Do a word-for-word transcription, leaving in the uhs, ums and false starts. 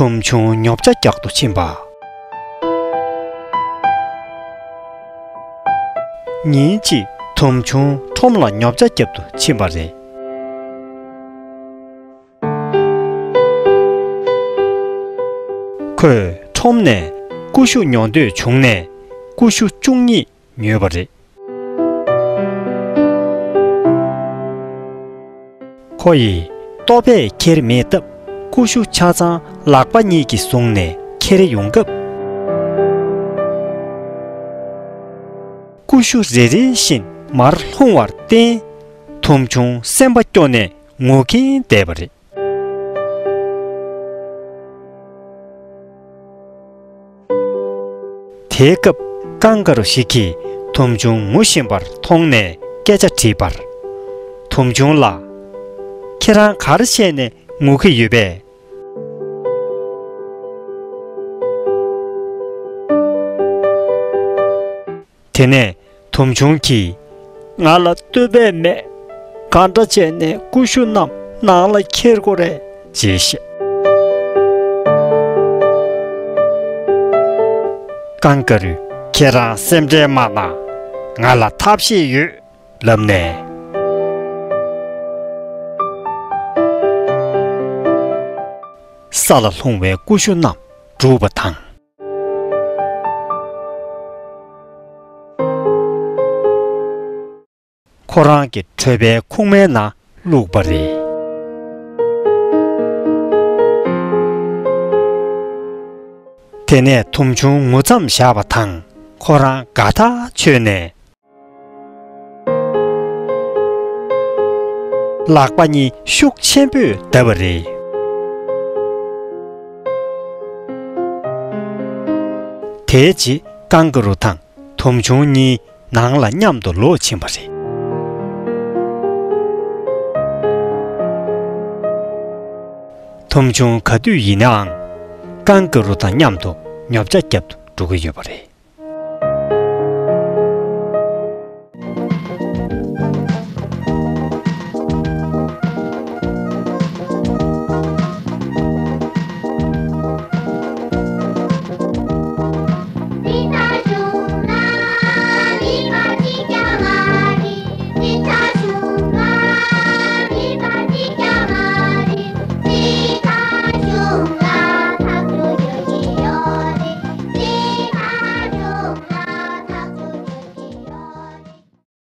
ཐུམ་ཆུང་ཉོ་ཆ་རྒྱག་ཏུ་ཕྱིན་པ། ཉིན་གཅིག་ཐུམ་ཆུང་ཁྲོམ་ལ་ཉོ་ཆ་རྒྱག་ཏུ་ཕྱིན་པ་རེད། ཁོས་ཁྲོམ་ནས་ཀུ་ཤུ་ཉོ་འདོད་བྱུང་ནས་ཀུ་ཤུ་བཅུ་གཉིས་ཉོས་པ་རེད། ཁོ་ཡིས་ལྟོ་ཕད་ཁྱེར་མེད་སྟབས་ཀུ་ཤུ་ཆ་ཚང་ལག་པ་གཉིས་ཀྱིས་བཟུང་ནས་ཁྱེར་ཡོང་སྐབས། ཀུ་ཤུ་རེ་རེ་བཞིན་མར་ལྷུང་བར་བརྟེན། ཐུམ་ཆུང་སེམས་པ་སྐྱོ་ནས་ངུ་གིན་བསྡད་པ་རེད། དེའི་སྐབས་ཀང་ཀ་རུ་ཞིག་གིས་ཐུམ་ཆུང་ངུ་བཞིན་པར་མཐོང་ནས་སྐད་ཆ་དྲིས་པར། ཐུམ་ཆུང་ལ། ཁྱེད་རང་ག་རེ་བྱས་ནས་ངུ་གི་ཡོད་པས། དེ་ནས་ཐུམ་ཆུང་གིས། ང་ལ་ལྟོ་ཕད་མེད། ག་འདྲ་བྱས་ནས་ཀུ་ཤུ་རྣམས་ནང་ལ་འཁྱེར་དགོས་རེད་ཅེས་བཤད། ཀང་ཀ་རུས་ཁྱེད་རང་སེམས་ཁྲལ་མ་གནང་། ང་ལ་ཐབས་ཤེས་ཡོད་ལབ་ནས། ས་ལ་ལྷུང་བའི་ཀུ་ཤུ་རྣམས་བསྒྲུགས་པ་དང་། ཁོ་རང་གི་གྲོད་པའི་ཁུག་མའི་ནང་བླུགས་པ་རེད། དེ་ནས་ཐུམ་ཆུང་ངུ་མཚམས་བཞག་པ་དང་ཁོ་རང་དགའ་ཐག་ཆོད་ནས། ལག་པ་གཉིས་ཤུགས་ཆེན་པོས་བརྡབས་པ་རེད། དེའི་རྗེས་ཀང་ཀ་རུ་དང་ཐུམ་ཆུང་གཉིས་ནང་ལ་མཉམ་དུ་ལོག་ཕྱིན་པ་རེད། ཐུམ་ཆུང་ག་དུས་ཡིན་ནའང་ཀང་ཀ་རུ་དང་མཉམ་དུ་ཉོ་ཆ་རྒྱབ་ཏུ་འགྲོ་གི་ཡོད་པ་རེད།